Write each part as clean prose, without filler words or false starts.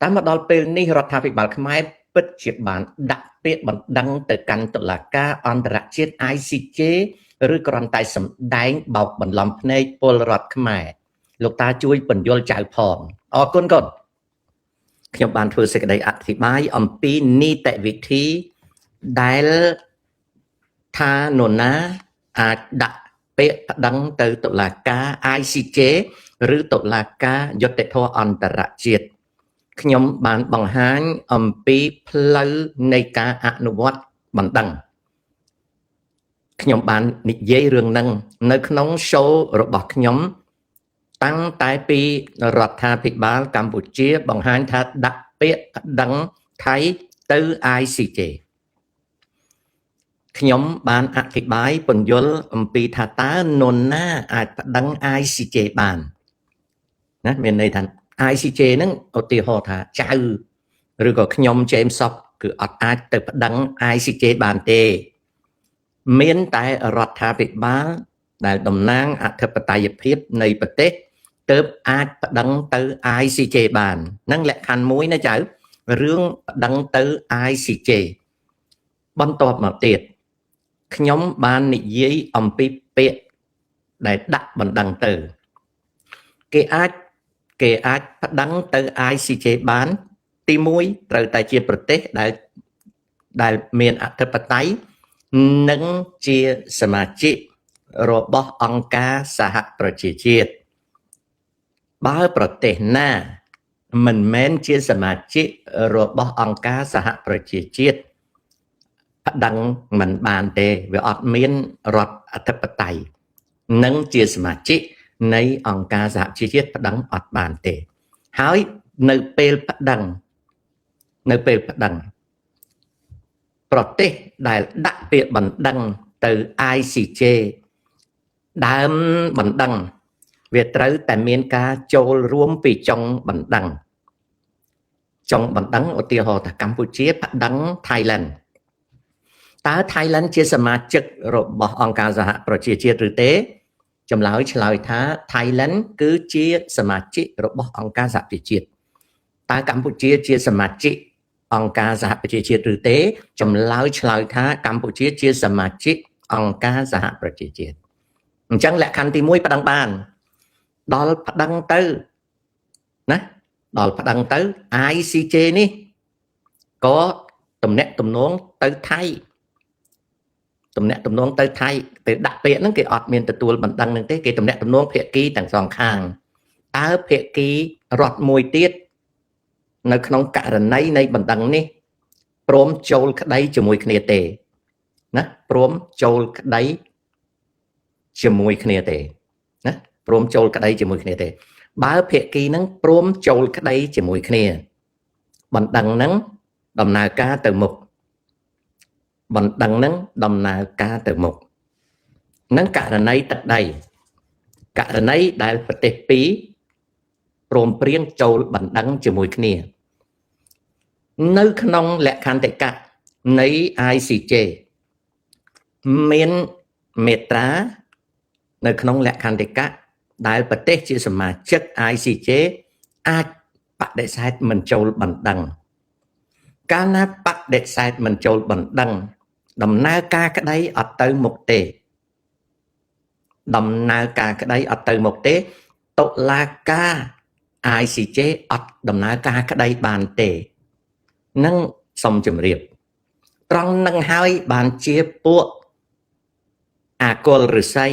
តាមមកដល់ពេលនេះរដ្ឋាភិបាលខ្មែរពិតជាបានដាក់ពាក្យបណ្ដឹងទៅកាន់តុលាការអន្តរជាតិ ICJ ឬគ្រាន់តែសម្ដែងបោកបន្លំភ្នែកពលរដ្ឋខ្មែរលោកតាជួយពន្យល់ចៅផងអរគុណកូនខ្ញុំបានធ្វើសេចក្តីអធិប្បាយអំពីនីតិវិធីដែលថានរណាអាចដាក់ពាក្យប្តឹងទៅតុលាការ ICJ ឬតុលាការយុត្តិធម៌អន្តរជាតិខ្ញុំបានបង្ហាញអំពីផ្លូវនៃការអនុវត្តបណ្ដឹងខ្ញុំបាននិយាយរឿងហ្នឹងនៅក្នុង show របស់ខ្ញុំតាំងតែពីរដ្ឋាភិបាលកម្ពុជាបង្ហាញថាដាក់ពាក្យប្តឹងថៃទៅ ICJ ខ្ញុំបានអធិប្បាយពន្យល់អំពីថាតើនរណាអាចប្តឹង ICJ បានណាមានន័យថា ICJ ហ្នឹងឧទាហរណ៍ថាចៅឬក៏ខ្ញុំ James Sok គឺអត់អាចទៅប្តឹង ICJ បានទេមានតែរដ្ឋាភិបាលដែលតំណាងអធិបតេយ្យភាពនៃប្រទេសទើបអាចប្តឹងទៅ ICJ បាននឹងលក្ខខណ្ឌមួយណាចៅរឿងប្តឹងទៅ ICJ បន្ទាប់មកទៀតខ្ញុំបាននិយាយអំពីពាក្យដែលដាក់បណ្ដឹងទៅគេអាចប្តឹងទៅ ICJ បានទី1ត្រូវតែជាប្រទេសដែលមានអធិបតេយ្យនិងជាសមាជិករបស់អង្គការសហប្រជាជាតិបើប្រទេសណាមិនមែនជាសមាជិករបស់អង្គការសហប្រជាជាតិប្តឹងមិនបានទេវាអត់មានរដ្ឋអធិបតេយ្យនិងជាសមាជិកនៃអង្គការសហប្រជាជាតិប្តឹងអត់បានទេហើយនៅពេលប្តឹងនៅពេលប្តឹងប្រទេសដែលដាក់ពាក្យបណ្ដឹងទៅ ICJ ដើមបណ្ដឹងវាត្រូវតែមានការចូលរួមពីចុងបណ្ដឹងចុងបណ្ដឹងឧទាហរណ៍ថាកម្ពុជាប្តឹង Thailand តើ Thailand ជាសមាជិករបស់អង្គការសហប្រជាជាតិឬទេចម្លើយឆ្លើយថា Thailand គឺជាសមាជិករបស់អង្គការសហប្រជាជាតិតើកម្ពុជាជាសមាជិកអង្គការសហប្រជាជាតិឬទេចម្លើយឆ្លើយថាកម្ពុជាជាសមាជិកអង្គការសហប្រជាជាតិអញ្ចឹងលក្ខខណ្ឌទី1ប្តឹងបានដល់ប្តឹងទៅណាដល់ប្តឹងទៅ ICJ នេះក៏ទំនាក់ទំនងទៅថៃទំនាក់ទំនងទៅថៃពេលដាក់ពាក្យហ្នឹងគេអត់មានទទួលបណ្ដឹងហ្នឹងទេគេទំនាក់ទំនងភាគីទាំងសងខាងតើភាគីរដ្ឋមួយទៀតនៅក្នុងករណីនៃបណ្ដឹងនេះព្រមចូលក្តីជាមួយគ្នាទេណាព្រមចូលក្តីជាមួយគ្នាទេណាព្រមចូលក្តីជាមួយគ្នាទេបើភាគីហ្នឹងព្រមចូលក្តីជាមួយគ្នាបណ្ដឹងហ្នឹងដំណើរការទៅមុខបណ្ដឹងហ្នឹងដំណើរការទៅមុខនឹងករណីទឹកដីករណីដែលប្រទេសពីរព្រមព្រៀងចូលបណ្ដឹងជាមួយគ្នានៅក្នុងលក្ខន្តិកៈនៃ ICJ មានមេត្រានៅក្នុងលក្ខន្តិកៈដែលប្រទេសជាសមាជិក ICJ អាចបដិសេធមិនចូលបណ្ដឹងកាលណាបដិសេធមិនចូលបណ្ដឹងដំណើរការក្តីអត់ទៅមុខទេដំណើរការក្តីអត់ទៅមុខទេតុលាការ ICJ អត់ដំណើរការក្តីបានទេនឹងសូមជម្រាបត្រង់នឹងហើយបានជាពួកអាកុលឫស្សី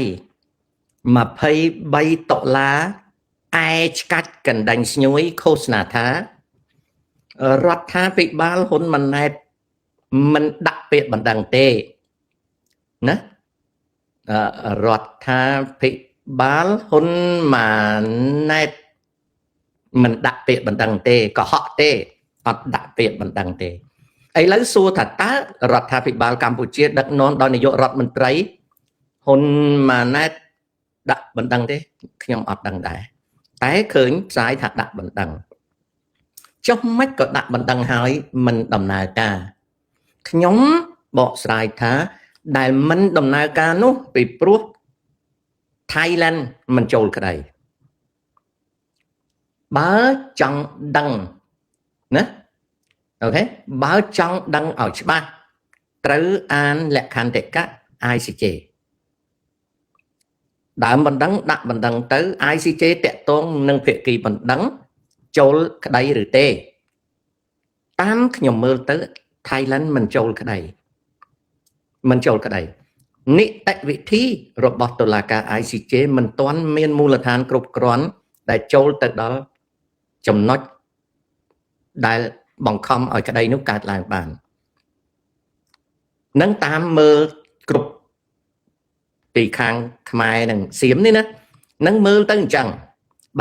23តុលាឯឆ្កាច់កណ្ដាញ់ស្ញួយឃោសនាថារដ្ឋាភិបាលហ៊ុនម៉ាណែតមិនដាក់ពាក្យបណ្ដឹងទេណារដ្ឋាភិបាលហ៊ុនម៉ាណែតមិនដាក់ពាក្យបណ្ដឹងទេកុហកទេអត់ដាក់ពាក្យបណ្ដឹងទេឥឡូវសួរថាតើរដ្ឋាភិបាលកម្ពុជាដឹកនាំដោយនាយករដ្ឋមន្ត្រីហ៊ុនម៉ាណែតដាក់បណ្ដឹងទេខ្ញុំអត់ដឹងដែរតែឃើញផ្សាយថាដាក់បណ្ដឹងចុះមិនក៏ដាក់បណ្ដឹងហើយមិនដំណើរការខ្ញុំបកស្រាយថាដែលមិនដំណើរការនោះពីព្រោះ Thailand មិនចូលក្តីបើចង់ដឹង ណា OK បើចង់ដឹងឲ្យច្បាស់ត្រូវអានលក្ខន្តិកៈ ICJ ដើមបណ្ដឹងដាក់បណ្ដឹងទៅ ICJ តាក់ទងនឹងភាគីបណ្ដឹងចូលក្តីឬទេតាមខ្ញុំមើលទៅ Thailand មិនចូលក្តីមិនចូលក្តីនីតិវិធីរបស់តុលាការ ICJ មិនទាន់មានមូលដ្ឋានគ្រប់គ្រាន់ដែលចូលទៅដល់ចំណុចដែលបង្ខំឲ្យក្តីនោះកើតឡើងបាននឹងតាមមើលគ្រប់ពីខាងខ្មែរនិងសៀមនេះណានឹងមើលទៅអញ្ចឹង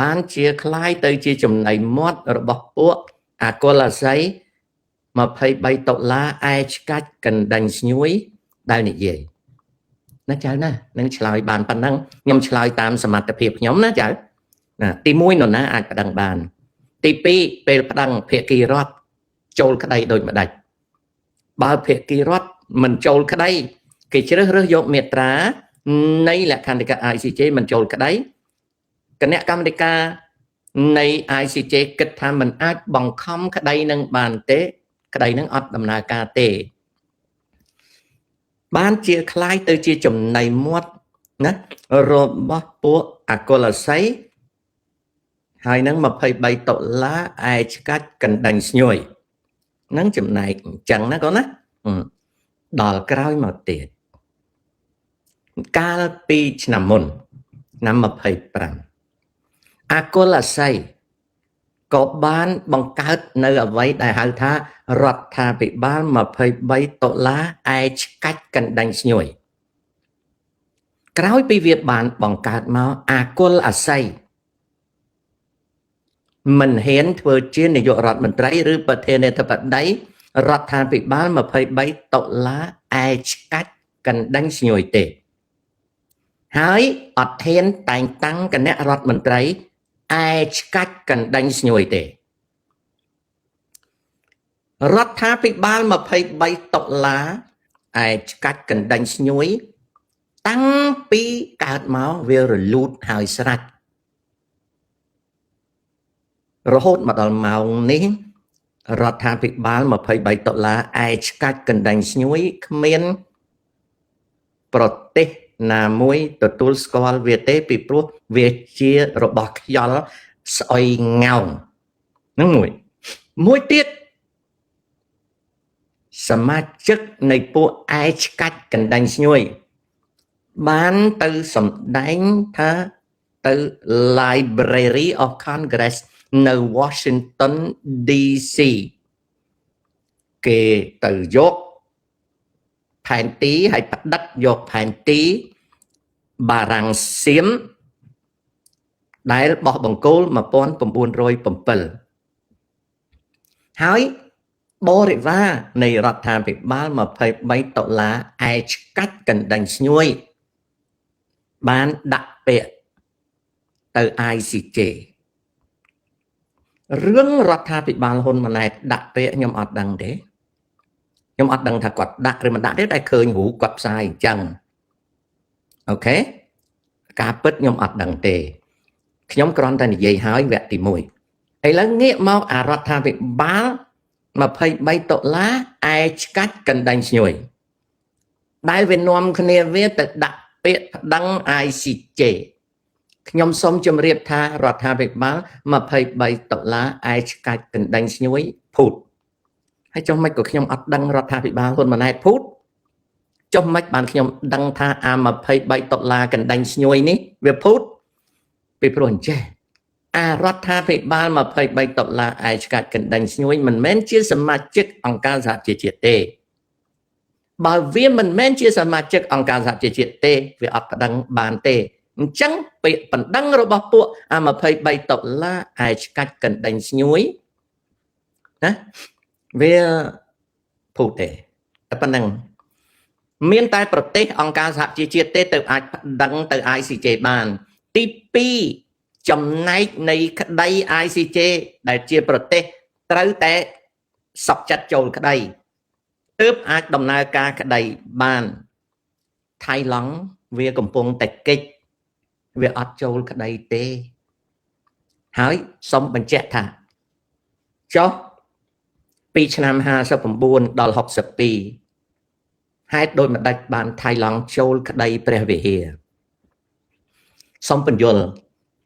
បានជាคล้ายទៅជាចំណៃមាត់របស់ពួកអាកុលអាស័យ23ដុល្លារឯឆ្កាច់កណ្ដាញ់ស្ញួយដែលនិយាយណាចៅណានឹងឆ្លើយបានប៉ុណ្ណឹងខ្ញុំឆ្លើយតាមសមត្ថភាពខ្ញុំណាចៅណាទី1នរណាអាចប្តឹងបានទី2ពេលប្តឹងភាគីរដ្ឋចូលក្តីដូចម្ដេចបើភាគីរដ្ឋមិនចូលក្តីគេជ្រើសរើសយកមាត្រានៃលក្ខន្តិកៈ ICJ មិនចូលក្តីគណៈកម្មាធិការនៃ ICJ គិតថាមិនអាចបង្ខំក្តីនឹងបានទេក្តីនឹងអត់ដំណើរការទេបានជាคล้ายទៅជាចំណៃមាត់ណារបស់ពួកអកុលស័យហើយនឹង23ដុល្លារឯឆ្កាច់កណ្ដាញ់ស្ញួយនឹងចំណែកអញ្ចឹងណាកូនណាដល់ក្រោយមកទៀតកាលពីឆ្នាំមុនឆ្នាំ25អកុលស័យក៏បានបង្កើតនៅអ្វីដែលហៅថារដ្ឋាភិបាល23ដុល្លារឯឆ្កាច់កណ្ដាញ់ស្ញួយក្រោយពីវាបានបង្កើតមកអាកុលអាស័យមិនហ៊ានធ្វើជានាយករដ្ឋមន្ត្រីឬប្រធានាធិបតីរដ្ឋាភិបាល23ដុល្លារឯឆ្កាច់កណ្ដាញ់ស្ញួយទេហើយអត់ហ៊ានតែងតាំងគណៈរដ្ឋមន្ត្រីឯឆ្កាច់កណ្ដាញ់ស្ញួយទេរដ្ឋាភិបាល23ដុល្លារឯឆ្កាច់កណ្ដាញ់ស្ញួយតាំងពីកើតមកវារលូតហើយស្រាច់រហូតមកដល់ម៉ោងនេះរដ្ឋាភិបាល23ដុល្លារឯឆ្កាច់កណ្ដាញ់ស្ញួយគ្មានប្រទេសណាមួយទទួលស្គាល់វាទេពីព្រោះវាជារបស់ខ្យល់ស្អុយងោងនឹងមួយទៀតសមាជិកនៃពួកឯឆ្កាច់កណ្ដាញ់ស្ញួយបានទៅសម្ដែងថាទៅ Library of Congress នៅ Washington DC គេទៅយកផែនទីហើយផ្ដិតយកផែនទីបារាំងសៀមដែលបោះបង្គោល1907ហើយបរិវារនៃរដ្ឋាភិបាល23ដុល្លារឯឆ្កាច់កណ្ដាញ់ស្ញួយបានដាក់ពាក្យទៅ ICJ រឿងរដ្ឋាភិបាលហ៊ុនម៉ាណែតដាក់ពាក្យខ្ញុំអត់ដឹងទេខ្ញុំអត់ដឹងថាគាត់ដាក់ឬមិនដាក់ទេតែឃើញរូបគាត់ផ្សាយអញ្ចឹង OK ការពិតខ្ញុំអត់ដឹងទេខ្ញុំគ្រាន់តែនិយាយហើយវគ្គទី1ឥឡូវងាកមកអារដ្ឋាភិបាល23ដុល្លារឯឆ្កាច់កណ្ដាញ់ស្ញួយដែលវានាំគ្នាវាទៅដាក់ពាក្យប្តឹង ICJ ខ្ញុំសូមជម្រាបថារដ្ឋាភិបាល23ដុល្លារឯឆ្កាច់កណ្ដាញ់ស្ញួយភូតហើយចុះមិនក៏ខ្ញុំអត់ដឹងរដ្ឋាភិបាលហ៊ុនម៉ាណែតភូតចុះមិនបានខ្ញុំដឹងថាអា23ដុល្លារកណ្ដាញ់ស្ញួយនេះវាភូតពីព្រោះអញ្ចេះអារដ្ឋាភិបាល23ដុល្លារឯឆ្កាច់កណ្ដាញ់ស្ញួយមិនមែនជាសមាជិកអង្គការសហប្រជាជាតិទេបើវាមិនមែនជាសមាជិកអង្គការសហប្រជាជាតិទេវាអត់ប្តឹងបានទេអញ្ចឹងពាក្យបណ្ដឹងរបស់ពួកអា23ដុល្លារឯឆ្កាច់កណ្ដាញ់ស្ញួយណាវាភូតទេតែប៉ុណ្្នឹងមានតែប្រទេសអង្គការសហប្រជាជាតិទេទៅអាចប្តឹងទៅ ICJ បានទី2ចំណែកនៃក្តី ICJ ដែលជាប្រទេសត្រូវតែសក់ចិត្តចូលក្តីទើបអាចដំណើរការក្តីបានថៃឡង់វាកំពុងតែកិច្ចវាអត់ចូលក្តីទេហើយសូមបញ្ជាក់ថាចុះ ពីឆ្នាំ59ដល់62ហេតុដូចម្ដេចបានថៃឡង់ចូលក្តីព្រះវិហារសូមបញ្យល់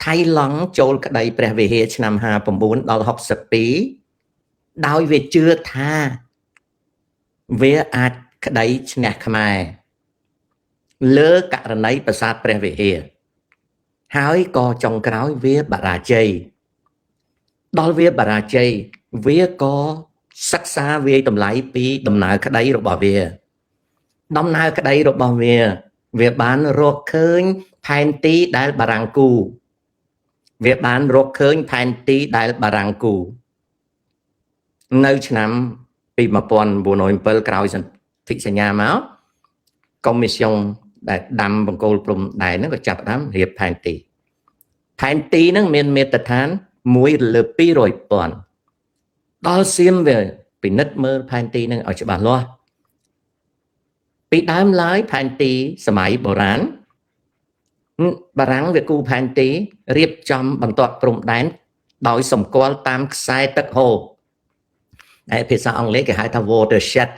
ថៃឡង់ចូលក្តីព្រះវិហារឆ្នាំ59ដល់62ដោយវាជឿថាវាអាចក្តីឈ្នះខ្មែរលើករណីប្រាសាទព្រះវិហារហើយក៏ចុងក្រោយវាបរាជ័យដល់វាបរាជ័យវាក៏សិក្សាវាយតម្លៃពីដំណើរក្តីរបស់វាដំណើរក្តីរបស់វាវាបានរកឃើញផែនទីដែលបារាំងគូវាបានរកឃើញផែនទីដែលបារាំងគូនៅឆ្នាំពី1907ក្រោយសន្ធិសញ្ញាមកកុំមីស្យុងដែលដាំបង្គោលព្រំដែនហ្នឹងក៏ចាប់ផ្ដើមរៀបផែនទីផែនទីហ្នឹងមានមាត្រដ្ឋាន1លើ200,000ដល់សៀមវាពិនិត្យមើលផែនទីហ្នឹងឲ្យច្បាស់លាស់ពីដើមឡើយផែនទីសម័យបុរាណបារាំងវាគូផែនទីរៀបចំបន្ទាត់ព្រំដែនដោយសម្គាល់តាមខ្សែទឹកហូរដែលភាសាអង់គ្លេសគេហៅថា watershed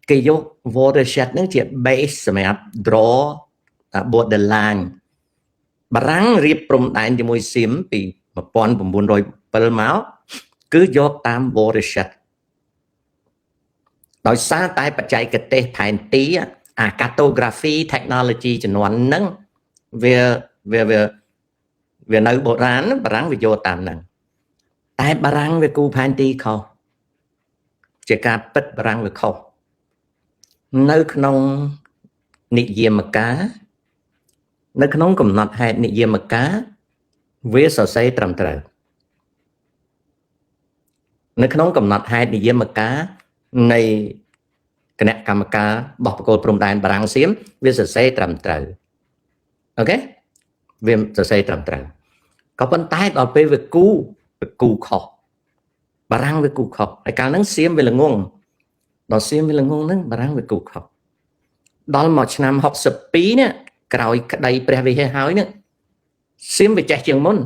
គេយក watershed ហ្នឹងជា base សម្រាប់ draw border line បារាំងរៀបព្រំដែនជាមួយសៀមពី1907មកគឺយកតាម watershed ដោយសារតែបច្ចេកទេសផែនទីអា cartography technology ជំនាន់ហ្នឹងវាវាវាវានៅបុរាណបារាំងវាយកតាមហ្នឹងតែបារាំងវាគូផែនទីខុសជាការពិតបារាំងវាខុសនៅក្នុងនិយមការនៅក្នុងកំណត់ហេតុនិយមការវាសរសេរត្រឹមត្រូវនៅក្នុងកំណត់ហេតុនិយមការនៃគណៈកម្មការបោះបង្គោលព្រំដែនបារាំងសៀមវាសរសេរត្រឹមត្រូវ OK វាសរសេរត្រឹមត្រូវក៏ប៉ុន្តែដល់ពេលវាគូវាគូខុសបារាំងវាគូខុសហើយកាលហ្នឹងសៀមវាល្ងងដល់សៀមវាល្ងងហ្នឹងបារាំងវាគូខុសដល់មកឆ្នាំ62នេះក្រោយក្តីព្រះវិហារហើយនេះសៀមវាចេះជាងមុន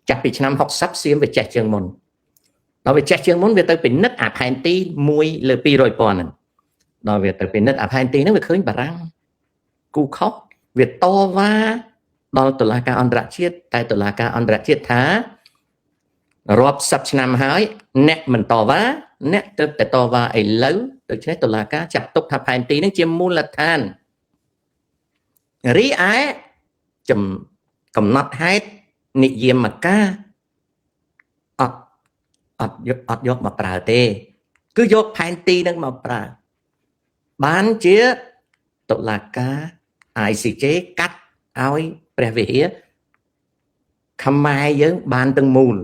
ចាប់ពីឆ្នាំ60សៀមវាចេះជាងមុនដល់វាចេះជាងមុនវាទៅពិនិត្យអាផែនទី1លើ200,000ហ្នឹងដល់វាទៅពិនិត្យអាផែនទីហ្នឹងវាឃើញបារាំងគូខុសវាតវ៉ាដល់តុលាការអន្តរជាតិតែតុលាការអន្តរជាតិថារាប់សិបឆ្នាំហើយអ្នកមិនតវ៉ាអ្នកទៅតែតវ៉ាឥឡូវដូច្នេះតុលាការចាត់ទុកថាផែនទីនេះជាមូលដ្ឋានរីឯចំកំណត់ហេតុនិយមការអត់អត់យកអត់យកមកប្រើទេគឺយកផែនទីនឹងមកប្រើបានជាតុលាការ ICJ កាត់ឲ្យព្រះវិហារខ្មែរយើងបានទាំងមូល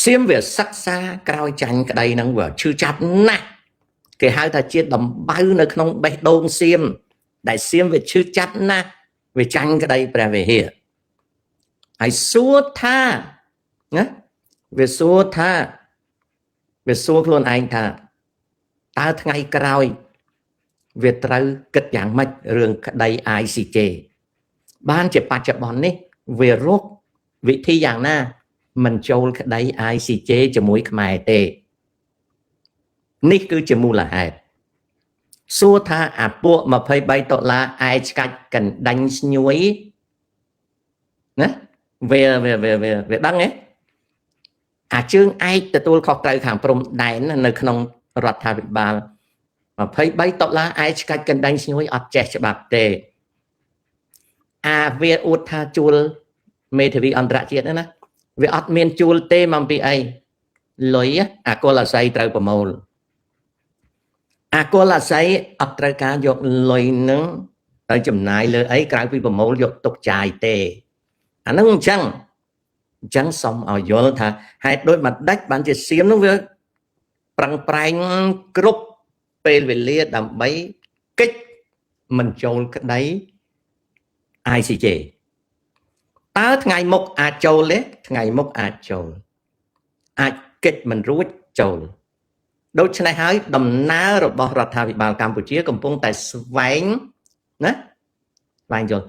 សៀមវាសិក្សាក្រោយចាញ់ក្តីហ្នឹងវាឈឺចាប់ណាស់គេហៅថាជាដំបៅនៅក្នុងបេះដូងសៀមដែលសៀមវាឈឺចាប់ណាស់វាចាញ់ក្តីព្រះវិហារហើយសួរថាណាវាសួរថាវាសួរខ្លួនឯងថាតើថ្ងៃក្រោយវាត្រូវគិតយ៉ាងម៉េចរឿងក្តី ICJ បានជាបច្ចុប្បន្ននេះវារកវិធីយ៉ាងណាមិនចូលក្តី ICJ ជាមួយខ្មែរទេនេះគឺជាមូលហេតុសួរថាអាពួក23ដុល្លារឯឆ្កាច់កណ្ដាញ់ស្ញួយណាវាវាវាវាវាដឹងទេអាជើងឯកទទួលខុសត្រូវខាងព្រំដែននៅក្នុងរដ្ឋាភិបាល23ដុល្លារឯឆ្កាច់កណ្ដាញ់ស្ញួយអត់ចេះច្បាប់ទេអាវាអួតថាជួលមេធាវីអន្តរជាតិណាវាអត់មានជួលទេមកពីអីលុយអាកុលអាស័យត្រូវប្រមូលអាកុលអាស័យអត់ត្រូវការយកលុយនឹងទៅចំណាយលើអីក្រៅពីប្រមូលយកទុកចាយទេអាហ្នឹងអញ្ចឹងអញ្ចឹងសូមឲ្យយល់ថាហេតុដូចម្ដេចបានជាសៀមនោះវាប្រឹងប្រែងគ្រប់ពេលវេលាដើម្បីកិច្ចមិនចូលក្តី ICJ តើថ្ងៃមុខអាចចូលទេថ្ងៃមុខអាចចូលអាចកិច្ចមិនរួចចូលដូច្នេះហើយដំណើររបស់រដ្ឋាភិបាលកម្ពុជាកំពុងតែស្វែងណាស្វែងយល់